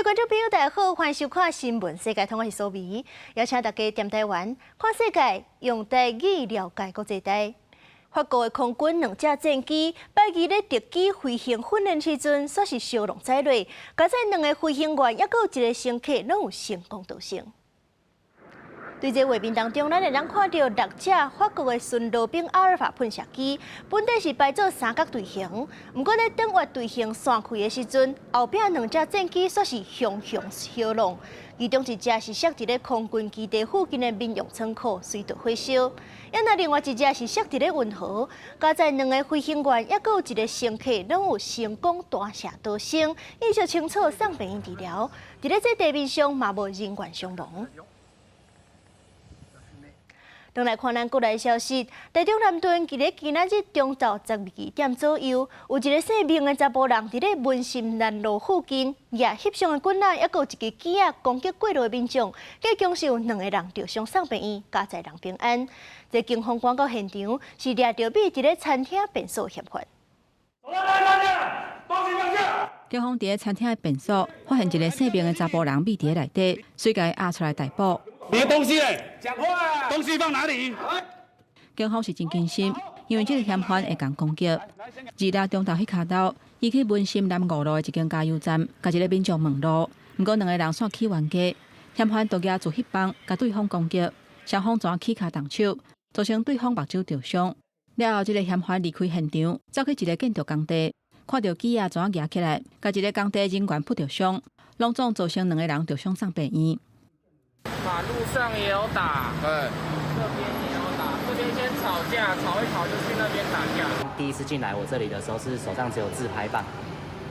觀眾朋友，大家好，歡迎收看《新聞世界通》，我是蘇美，邀請大家踮台灣看世界，用台語了解國際大。法國的空軍兩架戰機，拜二咧敵機飛行訓練時陣，煞是相挵載落，加載兩個飛行員，抑閣有一個乘客，攏有成功逃生。對這畫面當中，咱會當看著六架法國的巡邏兵阿爾法噴射機，本底是排做三角隊形，毋過咧當月隊形散開的時陣，後壁兩架戰機煞是雄雄相挵，其中一隻是摔佇咧空軍基地附近的民用倉庫，隨著火燒；抑若另外一隻是摔佇咧運河，加載兩个飛行員，抑閣有一個乘客，攏有成功彈射逃生，意識清楚送病院治療。佇咧這地面上嘛無人員傷亡。轉來看咱國內消息，台中南屯佇咧今仔日中晝12點左右，有一個姓明的查埔人佇咧文心南路附近，舉翕相的棍仔，抑閣有一支枝仔攻擊過路的民眾，計共是有兩个人著傷送病院，佳哉人平安。這警方趕到現場，是掠著覕佇咧餐廳便所嫌犯。警方佇咧餐廳的便所發現一个姓明的查埔人覕佇咧內底，隨共伊押出來逮捕。你的東西咧？講話。東西放哪裡？警方是真謹慎，因為這个嫌犯會共攻擊。二日中晝彼跤晝，伊去文心南五路的一間加油站，共一个民眾問路，毋過兩个人煞起冤家，嫌犯就舉自翕棒，共對方攻擊，雙方怎起跤動手，造成對方目睭著傷。了後，這个嫌犯離開現場，走去一个建築工地，看著枝仔怎舉起來，共一个工地人員撲著傷，攏總造成兩个人著傷送病院。馬路上也有打，這邊也有打，這邊先吵架，吵一吵就去那邊打架。第一次進來我這裡的時候是手上只有自拍棒，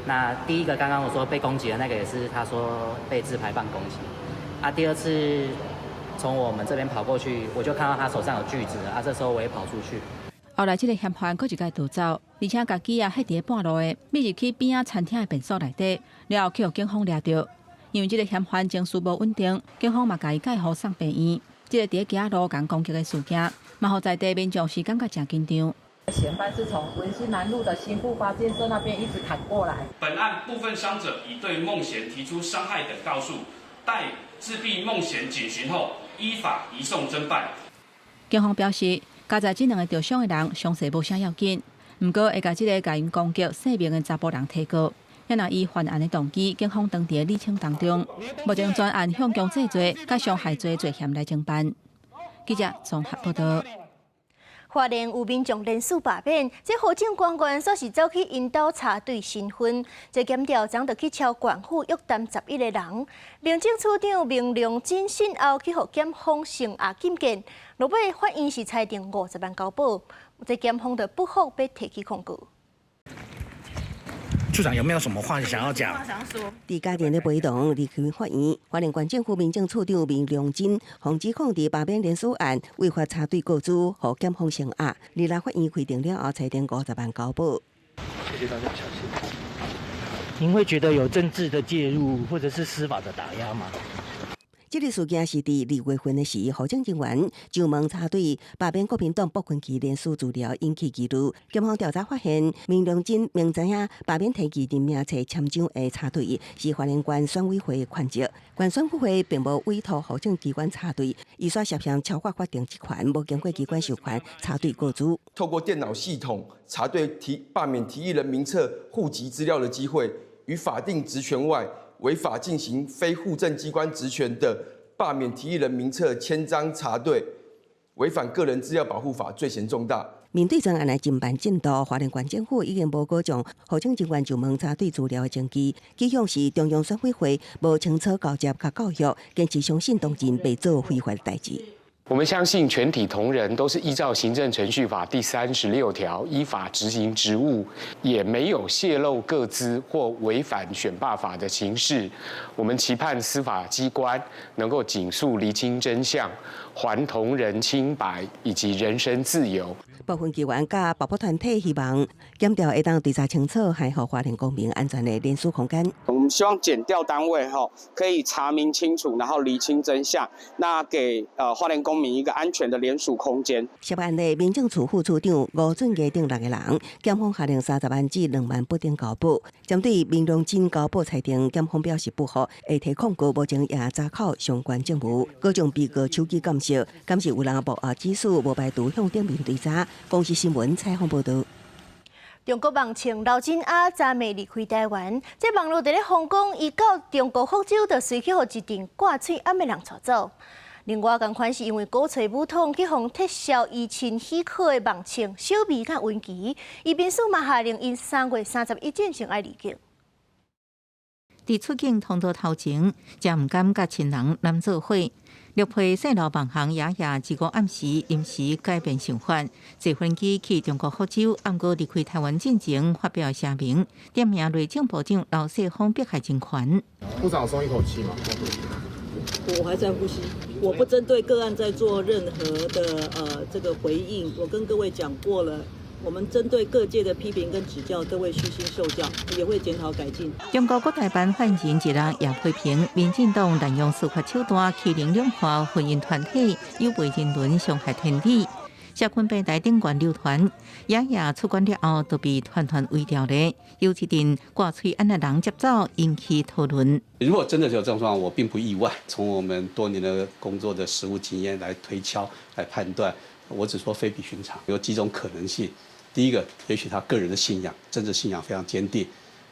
那第一個剛剛我說被攻擊的那個也是他說被自拍棒攻擊。啊，第二次從我們這邊跑過去，我就看到他手上有鋸子，啊，這時候我也跑出去。後來這个嫌犯閣一擺逃走，而且共枝仔彼佇咧半路的，覕入去邊仔餐廳的便所內底，了後去予警方掠著。因為這个嫌犯情緒無穩定，警方嘛共伊蓋予送病院。這个佇咧街路共攻擊的事件，嘛予在地民眾是感覺誠緊張。嫌犯是從文心南路的新復發建設那邊一直砍過來。本案部分傷者已對孟賢提出傷害等告訴，待自閉孟賢檢詢後，依法移送偵辦。警方表示，佳哉這兩个著傷的人傷勢無啥要緊，毋過會共這个共𪜶攻擊姓明的查埔人提告。若伊犯案的動機，警方當佇咧釐清當中。目前全案向強制罪、佮傷害罪罪嫌來偵辦。記者綜合報道。花蓮有民眾連續罷免，這戶政官員煞是走去𪜶兜查對身份，這檢調昨就去敲縣府約談11個人。民政處長明良真訊後去予檢方聲押禁見，落尾法院是裁定50萬交保，這檢方就不服欲提起控告。處長有沒有什麼話想要講？佇家庭的陪同離開法院，花蓮縣政府民政處長明良真，予指控佇罷免聯署案違法查對個資，予檢方聲押。二日法院開庭了後，裁定50萬交保。謝謝大家，謝謝。您會覺得有政治的介入，或者是司法的打壓嗎？這个事件是佇2月份的時，戶政人員上門查對罷免國民黨不分區聯署資料引起疑慮。檢方調查發現，明良真明知影罷免提議人名冊簽章的查對是花蓮縣選委會的權責，縣選委會並無委託戶政機關查對，伊煞涉嫌超過法定職權，無經過機關授權查對個資。透過電腦系統查對提罷免提議人名冊戶籍資料的機會，於法定職權外，違法進行非戶政機關職權的罷免提議人名冊簽章查對，違反個人資料保護法，罪嫌重大。面對全案的偵辦進度，花蓮縣政府已經無閣將戶政人員上門查對資料的證據，指控是中央選委會無清楚交接佮教育，堅持相信當事人袂做非法代誌。我們相信全體同仁都是依照行政程序法第36條依法執行職務，也沒有洩露個資或違反選罷法的情事。我們期盼司法機關能夠盡速釐清真相，還同仁清白以及人身自由。部分議員佮保護團體希望檢調會當追查清楚，還予花蓮公民安全的聯署空間。我們希望檢調單位哈可以查明清楚，然後釐清真相，那給花蓮公民一個安全的聯署空間。涉案的民政處副處長吳俊義等六個人，檢方下令30萬至2萬不等交保。針對明龍真交保裁定，檢方表示不服，會提控告，目前也查扣相關證物。閣將被告手機監視，監視有人幕後指使，無排除向頂面追查。公視新聞採訪報導。中國網紅劉真阿昨暝離開台灣，這網路佇咧風講，伊到中國福州就隨去予一陣掛喙罨的人帶走。另外，仝款是因為鼓吹武統去予撤銷依親許可的網紅小美佮溫琪，移民署嘛下令𪜶3月31進前愛離境。佇出境通道頭前，誠毋甘佮親人攬做伙。綠皮細路網紅雅雅，這個暗時臨時改變想法，坐飛機去中國福州，毋過離開台灣進前發表聲明，點名內政部長劉世鋒迫害人權。部長鬆一口氣嗎？我還在呼吸，我不針對個案在做任何的這個回應。我跟各位講過了。我們針對各界的批評跟指教，都會虛心受教，也會檢討改進。中國國台辦發言人一人也批評民進黨濫用司法手段欺凌兩岸婚姻團體，有違人倫，傷害天理。社群平台頂懸流傳，雅雅出關了後，就被團團圍牢咧。有一陣掛喙罨的人接走，引起討論。如果真的有這種狀況，我並不意外。從我們多年的工作的實務經驗來推敲、來判斷，我只說非比尋常，有幾種可能性。第一個，也許他個人的信仰、政治信仰非常堅定；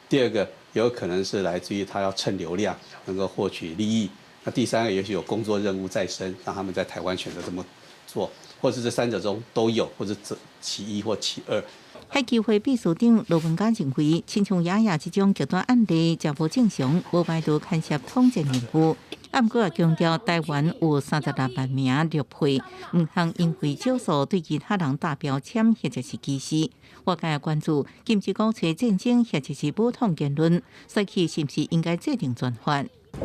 第二個，有可能是來自於他要蹭流量，能夠獲取利益；那第三個，也許有工作任務在身，讓他們在台灣選擇這麼做，或者這三者中都有，或者這其一或其二。海基會秘書長羅文嘉認為，親像雅雅這種極端案例，誠無正常，無排除牽涉統戰任務。毋過也強調，台灣有36萬名綠皮，毋通因為少數對其他人打標籤或者是歧視。外界也關注禁止鼓吹戰爭或者是武統言論，所以是毋是應該制定專法？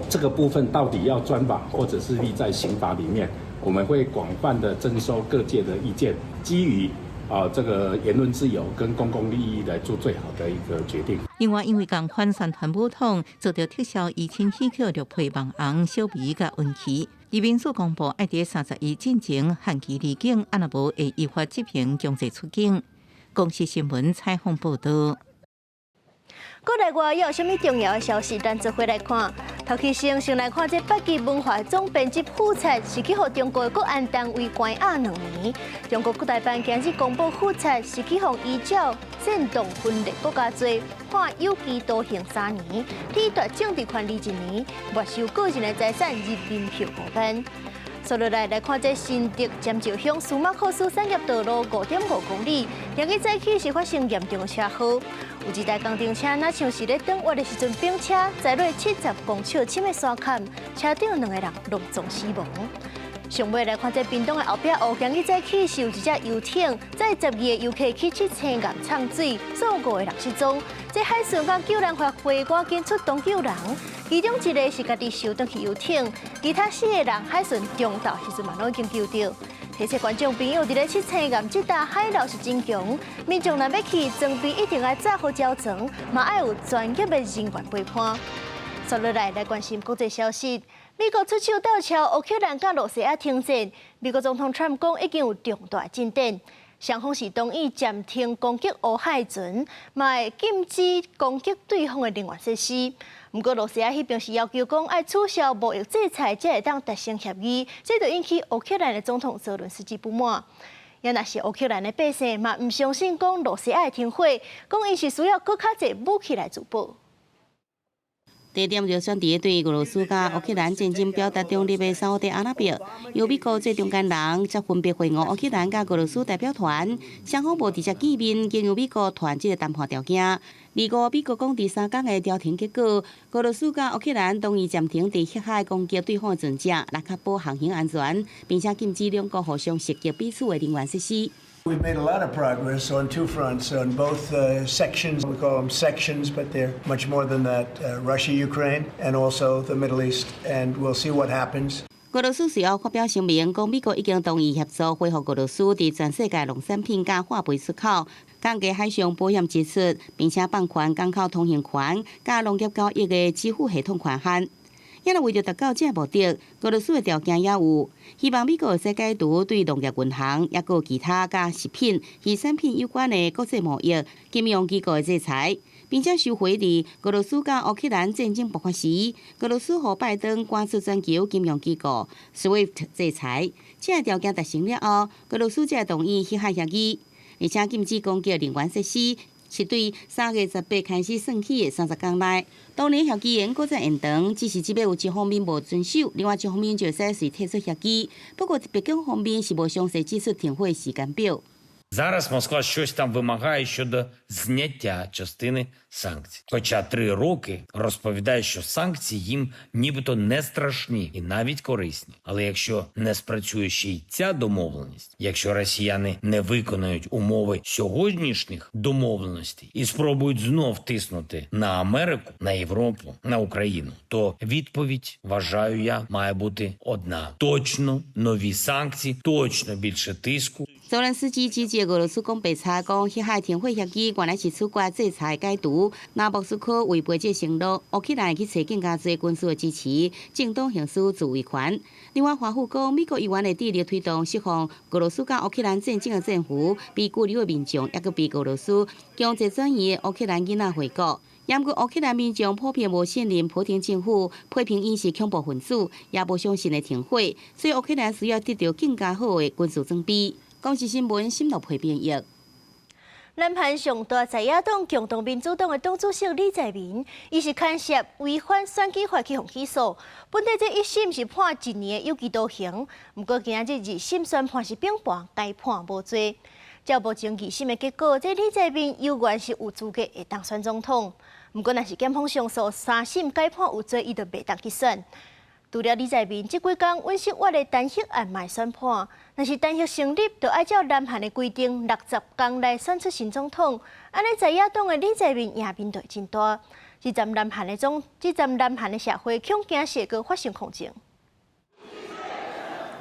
這個部分到底要專法，或者是立在刑法裡面？我們會廣泛的徵收各界的意見，基於這個言論自由跟公共利益來做最好的一個決定。另外，因為仝款宣傳武統，遭著撤銷依親許可綠皮網紅小美佮溫琪，移民署公布愛佇31進前限期離境，啊若無會依法執行強制出境。公視新聞採訪報導。國內外有啥物重要的消息，咱做伙來看。頭起先先來看這八旗文化總編輯傅察是去予中國的國安單位關押2年。中國國台辦今日公布，傅察是去予依照煽動分裂國家罪判有期徒刑3年，褫奪政治權利1年，沒收個人的財產人民幣5萬。紲落來來看，這新竹尖石鄉司馬庫斯產業道路5.5公里，今日早起是發生嚴重的車禍，有一台工程車，若像是咧轉彎的時陣反車，載落70公尺深的沙崁，車頂兩個人攏總死亡。上尾來看，這屏東的後壁湖，今日早起是有一隻遊艇載12個遊客去七星岩沖水，總五個人失蹤。這海巡佮救難協會趕緊出動救人，其中一個是家己游轉去遊艇，其他四個人海巡中晝時陣嘛攏已經救著。提醒觀眾朋友，佇咧七星岩這搭海流是真強，民眾若欲去，裝備一定愛紮好腳床，嘛愛有專業的人員陪伴。紲落來來關心國際消息。美國出手鬥撨烏克蘭佮羅西亞停戰，美國總統川普講已經有重大進展，雙方是同意暫停攻擊烏海船，嘛會禁止攻擊對方的能源設施。毋過羅西亞彼邊是要求講愛取消貿易制裁，才會當達成協議，這就引起烏克蘭的總統澤倫斯基不滿。也若是烏克蘭的百姓嘛，毋相信講羅西亞會停火，講𪜶是需要閣較濟武器來自保。地點就選佇對俄羅斯佮烏克蘭戰爭表達中立的沙烏地阿拉伯，由美國做中間人，則分別會晤烏克蘭佮俄羅斯代表團，雙方無直接見面，經由美國傳這个談判條件。二五美國講佇3工的調停結果，俄羅斯佮烏克蘭同意暫停佇黑海攻擊對方的船隻，來確保航行安全，並且禁止兩國互相襲擊彼此的能源設施。 We've made a lot of progress on two fronts, on both sections. We call them sections, but they're much more than that. Russia, Ukraine, and also the Middle East. And we'll see what happens. 俄羅斯隨後發表聲明，講美國已經同意協助恢復俄羅斯佇全世界農產品佮化肥出口，降低海上保險支出，並且放寬港口通行權、佮農業交易的支付系統權限。也若為著達到這个目的，俄羅斯的條件也有，希望美國會使解除對農業銀行，抑閣其他佮食品、漁產品有關的國際貿易、金融機構的制裁，並且收回佇俄羅斯佮烏克蘭戰爭爆發時，俄羅斯予拜登趕出全球金融機構 SWIFT 制裁。這个條件達成了後，俄羅斯才會同意核海協議，而且禁止攻擊能源設施。是對3月18開始算起的30工內，當然協議會閣再延長，只是這擺有一方面無遵守，另外一方面就會使隨退出協議。不過白宮方面是無詳細指出停火時間表。 Зараз Москва щось там вимагає щодо зняття частини санкцій. Хоча 3 роки розповідає, що санкції їм нібито не страшні і навіть корисні. Але якщо не спрацює ще й ця домовленість, якщо росіяни не виконають умови сьогоднішніх домовленостей і спробують знов тиснути на Америку, на Європу, на Україну, то відповідь, вважаю я, має бути одна: точно нові санкції, точно більше тиску. 澤連斯基指責俄羅斯講白賊，講黑海停火協議原來是取決制裁解除。若莫斯科違背這承諾，烏克蘭會去揣更加濟軍事的支持，正當行使自衛權。另外，華府講，美國猶原會致力推動釋放俄羅斯佮烏克蘭戰爭的戰俘、被拘留的民眾，抑閣被俄羅斯強制轉移的烏克蘭囡仔回國。毋過烏克蘭民眾普遍無信任普丁政府，批評𪜶是恐怖分子，也無相信會停火，所以烏克蘭需要得著更加好的軍事裝備。公視新聞新羅培編譯。南韓上大在野黨共同民主黨的黨主席李在明，伊是牽涉違反選舉法去予起訴。本底這一審是判一年的有期徒刑，毋過今仔日二審宣判是並判，改判無罪。照目前二審的結果，這李在明猶原是有資格會當選總統。毋過，若是檢方上訴三審改判有罪，伊就袂當去選。除了李在明，這幾工尹錫悅的彈劾案嘛會宣判，若是彈劾成立，就愛照南韓的規定，60工內選出新總統。按呢在野黨的李在明贏面就會真大。這陣南韓的社會恐驚社會發生抗爭。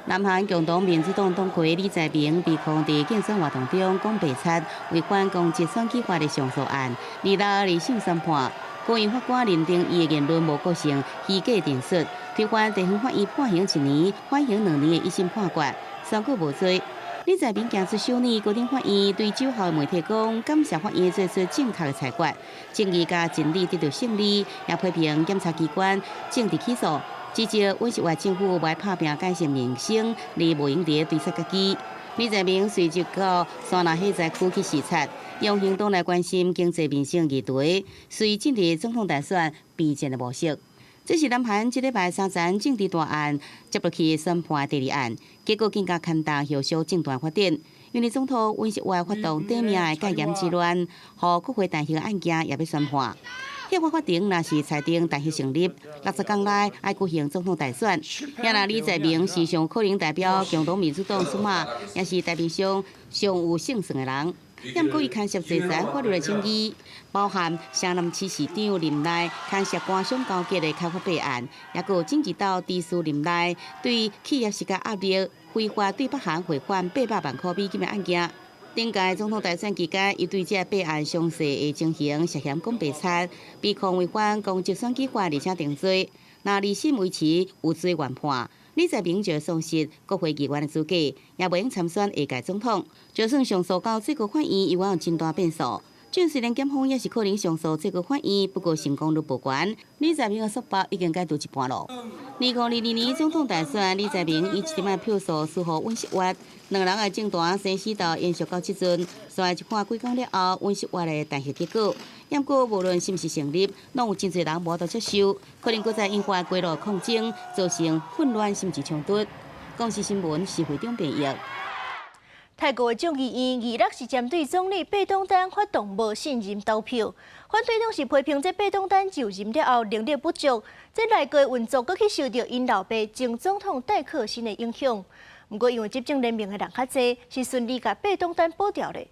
南韓共同民主黨黨魁李在明被控佇競選活動中講白賊，違反公職選舉法的上訴案，26二審宣判，高院法官認定伊的言論無構成虛假陳述，推翻地方法院判刑一年、緩刑2年的一審判決，宣告無罪。李在明行出首爾高等法院，對守候的媒體講，感謝法院做出正確的裁決，正義佮真理得著勝利，也批評檢察機關政治起訴。指責尹錫悅政府欲拍拚改善民生，而無閒佇咧追殺家己。李在明隨即到山南火災區去視察，用行動來關心經濟民生議題，隨進入總統大選備戰的模式。這是南韓這禮拜三層政治大案接落去審判第二案，結果更加牽動後續政壇發展。因為總統尹錫悅發動短命的戒嚴之亂，予國會彈劾案件也欲宣判。憲法法庭若是裁定彈劾成立，60工內愛舉行總統大選。也若李在明是上可能代表共同民主黨出馬，也是台面上上有勝算的人。毋過伊牽涉制裁法律的爭議，包含城南市市長任內牽涉官商勾結的開發弊案，抑閣有政治鬥知事任內對企業施加壓力，非法對北韓匯款800萬塊美金的案件。頂屆總統大選期間，伊對這八案詳細的情形涉嫌講白賊，被控違反公職選舉法，而且定罪。若二審維持有罪原判，李在明就喪失國會議員的資格，也袂用參選下屆總統。就算上訴到最高法院，猶原有真大變數。雖然檢方也是可能上訴最高法院，不過成功率無懸。李在明的束縛已經解除一半囉。2022年總統大選，李在明以一點仔票數輸予尹錫悅，兩人的政壇生死鬥延續到這陣，煞來一看幾工了後，尹錫悅的彈劾結果。毋過無論是毋是成立，攏有真濟人無法度接受，可能閣再引發街頭抗爭，造成混亂甚至衝突。公視新聞施會長編譯。泰國的眾議院二六是針對總理貝東丹發動無信任投票，反對黨是批評這貝東丹就任了後能力不足，這內閣運作閣去受著𪜶老爸前總統戴克辛的影響。毋過因為執政聯盟的人較濟，是順利共貝東丹保牢咧。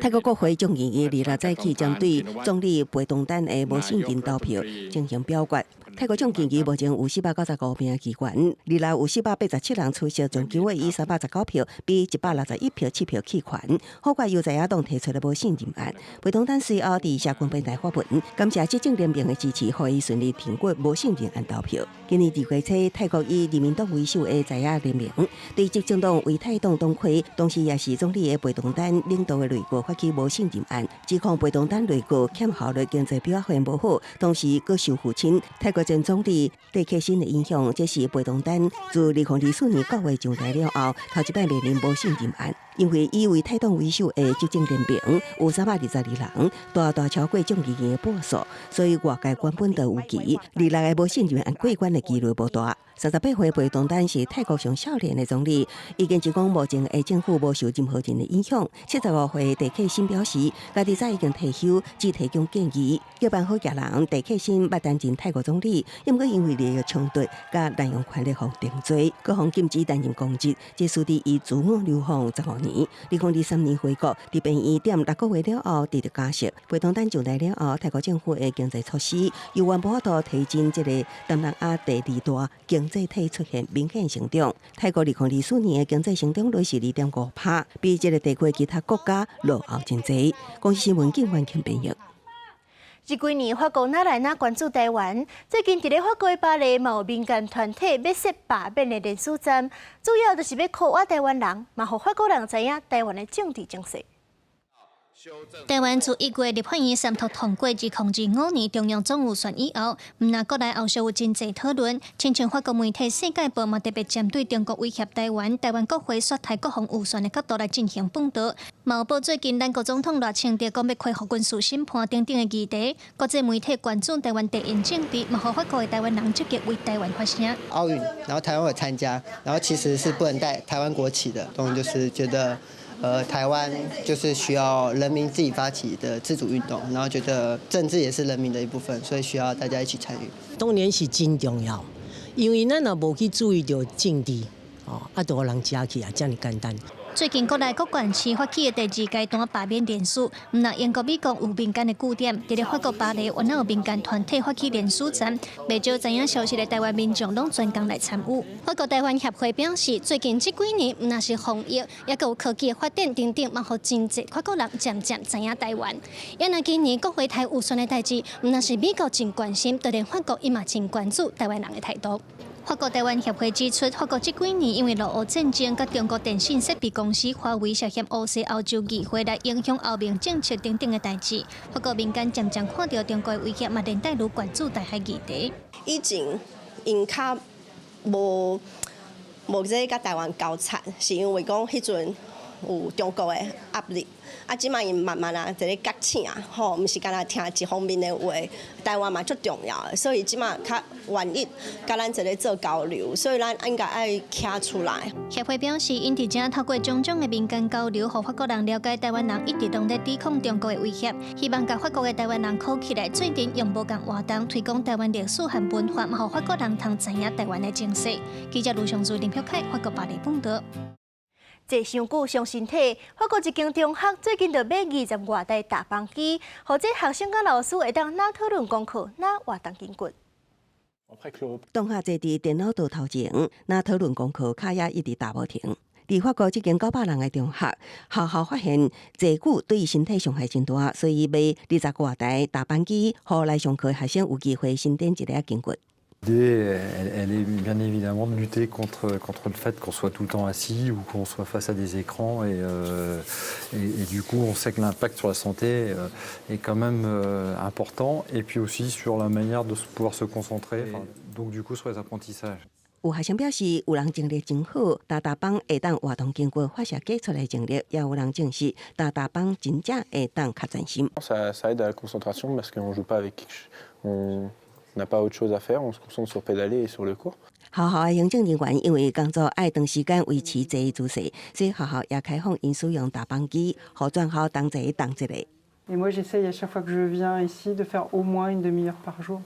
泰國國會眾議院26早起針對總理貝東丹的無信任投票進行表決。泰國眾議院目前有495名議員，26有487人出席，全球會以319票比161票7票棄權。好快由在野黨提出了無信任案。貝東丹隨後佇社群平台發文，感謝執政聯盟的支持，予伊順利通過無信任案投票。今年2月初，泰國以人民黨為首的在野聯盟對執政黨為泰黨黨魁，同時也是總理的貝東丹領導的內閣發起無信任案，指控貝東丹內閣欠效率、經濟表現無好，同時閣受父親泰國前總理戴克辛的影響，這是貝東丹自2024年9月上台了後，頭一擺面臨無信任案。因為以為泰黨為首的執政聯盟有322人，大大超過眾議院的半數，所以外界原本就預期，26个無信任案過關的幾率無大。38歲貝東丹是泰國上少年的總理，伊堅持講目前的政府無受任何人的影響。75歲戴克辛表示，家己早已經退休，只提供建議。叫辦好家人，戴克辛捌擔任泰國總理，毋過因為利益衝突佮濫用權力予定罪，閣予禁止擔任公職，這使得伊自我流放15年。2023年回國，佇病院踮6個月了後，得著假釋。貝東丹上台了後，泰國政府的經濟措施猶原無法度提振這個東南亞第二大經濟體出現明顯成長。泰國2024年的經濟成長率是2.5%，比這個地區其他國家落後真濟。公視新聞警員編譯。這幾年法國愈來愈關注台灣，最近佇咧法國巴黎嘛有民間團體欲設罷免的聯署站，主要就是欲呼籲台灣人，嘛予法國人知影台灣的政治情勢。台灣自1月立法院三讀通過2025年中央總預算以後，毋但國內後續有真濟討論，親像法國媒體《世界報》嘛特別針對中國威脅台灣，台灣國會削台國防預算的角度來進行報導。嘛有報最近咱國總統賴清德講欲恢復軍事審判等等的議題，國際媒體關注台灣地緣政治，嘛予法國的台灣人積極為台灣發聲。奧運，然後台灣有參加，然後其實是不能帶台灣國旗的，當然就是覺得。台灣就是需要人民自己發起的自主運動，然後覺得政治也是人民的一部分，所以需要大家一起參與。當然是真重要，因為咱若無去注意著政治，哦，啊，就予人食去啊，遮爾簡單。最近國內各縣市發起的第二階段罷免聯署，毋但英國、美國有民間的據點，佇咧法國巴黎，原來有民間團體發起聯署站，袂少知影消息的台灣民眾攏專工來參與。法國台灣協會表示，最近這幾年，毋但是防疫，抑閣有科技的發展等等，嘛予真濟法國人漸漸知影台灣。也若今年國會台預算的代誌，毋但是美國真關心，就連法國伊嘛真關注台灣人的態度。法國台灣協會指出，法國這幾年因為俄烏戰爭、佮中國電信設備公司華為涉嫌烏勢歐洲議會來影響歐盟政策等等的代誌，法國民間漸漸看著中國威脅，嘛連帶愈關注台海議題。以前𪜶較無無這共台灣交纏，是因為講彼陣有中國的壓力。啊，這擺𪜶慢慢啊，佇咧覺醒啊，吼，毋是干焦聽一方面的話，台灣嘛足重要的，所以這擺較願意共咱一个做交流，所以咱應該愛徛出來。協會表示，𪜶佇遮透過種種的民間交流，予法國人了解台灣人一直攏咧抵抗中國的威脅，希望共法國的台灣人扣起來，做陣用無仝活動推廣台灣歷史和文化，嘛予法國人通知影台灣的情勢。記者盧尚珠、林曉凱，法國巴黎報導。坐傷久傷身體，法國一間中學最近就買20外台踏板機，予這學生佮老師會當若討論功課，若活動筋骨。同學坐佇電腦桌頭前，若討論功課，跤也一直踏無停。佇法國這間900人的中學，學校發現坐久對身體傷害真大，所以買20外台踏板機，予來上課學生有機會伸展一下筋骨。 L'idée, elle est bien évidemment de lutter contre le fait qu'on soit tout le temps assis ou qu'on soit face à des écrans. Et du coup, on sait que l'impact sur la santé est quand même important. Et puis aussi sur la manière de pouvoir se concentrer, enfin, donc du coup sur les apprentissages. 有學生表示，有人精力真好，踏踏板會當活動筋骨，發射出來精力；也有人證實，踏踏板真正會當較專心。 Ça aide à la concentration parce qu'on joue pas avec, on n'a pas autre chose à faire, on se concentre sur pédaler et sur le cours. 學校的行政人員因為工作愛長時間維持坐姿勢，所以學校也開放𪜶使用踏板機，予全校同齊動一下。 Et moi, j'essaye à chaque fois que je viens ici de faire au moins une demi-heure par jour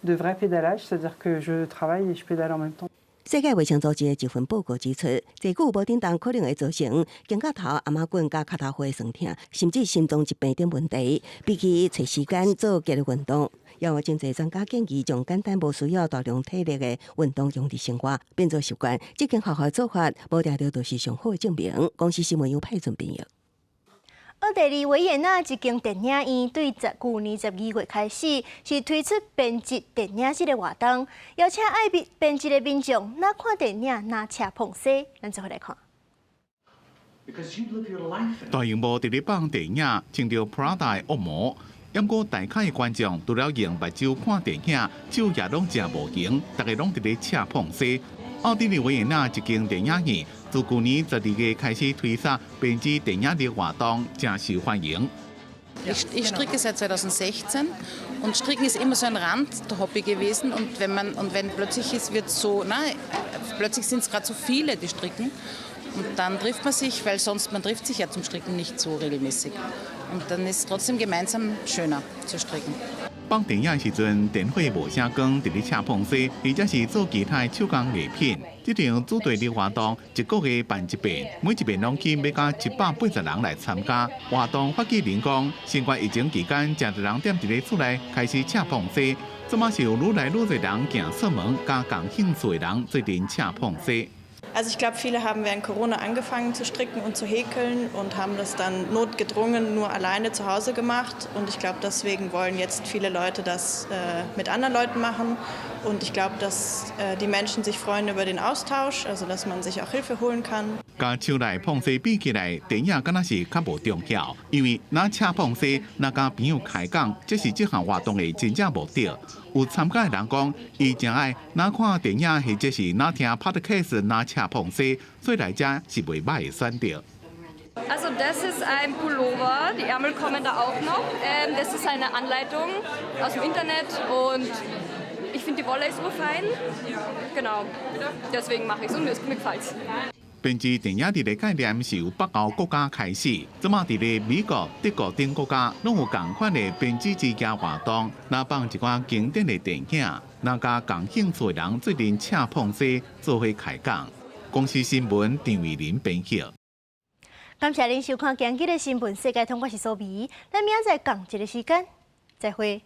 de vrai pédalage, c'est-à-dire que je travaille et je pédale en même temps. 世界衛生組織的一份報告指出，坐久無振動可能會造成肩胛頭、頷仔骨佮跤頭皮痠疼，甚至心臟疾病等問題。比起揣時間做劇烈運動，也有真濟專家建議，將簡單無需要大量體力的運動融入生活，變做習慣。這間學校做法，無定著就是上好的證明。公視新聞由派准編譯。奧地利維也納一間電影院對舊年12月開始，是推出編織電影這个活動，邀請愛編織的民眾，若看電影，若車膨西，咱做伙來看。大螢幕佇咧放電影，穿著 Prada 的惡魔。毋過大咖的觀眾除了用目睭看電影，手也攏誠無閒，逐家攏佇咧車膨西。奧地利維也納一間電影院，自舊年12月開始推出編織電影的活動，誠受歡迎。 Ich stricke seit 2016 und Stricken ist immer so ein Randhobby gewesen und wenn man und wenn plötzlich es wird so, na, plötzlich sind es gerade so viele, die stricken, und dann trifft man sich, weil sonst man trifft sich ja zum Stricken nicht so regelmäßig und dann ist es trotzdem gemeinsam schöner zu stricken. 放電影時陣，電火無聲光，佇咧車膨西，或者是做其他手工藝品。這場主題的活動一個月辦一遍，每一遍攏起碼共180人來參加。活動發起人講，新冠疫情期間，誠濟人踮佇咧厝內開始車膨西，這馬是有愈來愈濟人行出門，佮共興趣的人做陣車膨西。 Also ich glaube, viele haben während Corona angefangen zu stricken und zu häkeln und haben das dann notgedrungen nur alleine zu Hause gemacht. Und ich glaube, deswegen wollen jetzt viele Leute das mit anderen Leuten machen. Und ich glaube, dass die Menschen sich freuen über den Austausch, also dass man sich auch Hilfe holen kann. 佮手內膨西比起來，電影敢若是較無重要，因為若車膨西，若佮朋友開講，這是這項活動的真正目的。有參加的人講，伊誠愛若看電影或者是若聽 podcast，若車膨西，所以來遮是袂䆀的選擇。 Also das ist ein Pullover, die Ärmel kommen da auch noch. Das ist eine Anleitung aus dem Internet und ich finde, die Wolle ist urfein. Genau, deswegen mache ich es und mir gefällt's. 編織電影日的概念是由北歐國家開始，這馬佇咧美國、德國等國家攏有仝款的編織之家活動，若放一寡經典的電影，若佮共興趣的人做陣車膨西做伙開講。公視新聞張偉林編輯。感謝您收看今日的新聞世界通，我是蘇美，咱明仔載仝一个時間，再會。